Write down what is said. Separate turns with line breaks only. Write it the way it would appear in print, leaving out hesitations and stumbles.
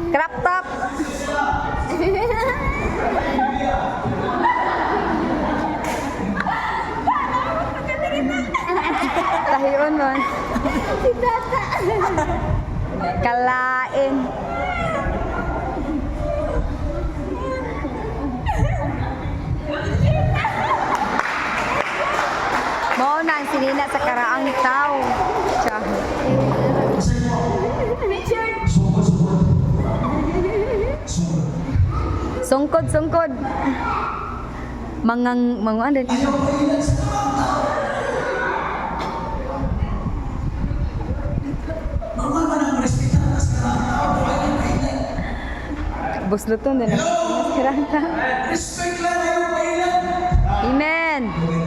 Crop top. Tahion man.
Si Tata.
Kalain. Mao na ang sinina sa karaang tao. Siya.
Richard.
Sungkod, sungkod. Sungkod.
Sungkod, sungkod. Mangang, manguan din.
Ayaw pailan sa mga tao. Normal man ang respetar na sa mga tao, pero ayaw pailan.
Busluton din. Ang karaang tao.
Respect lang, ayaw pailan.
Amen.
Okay.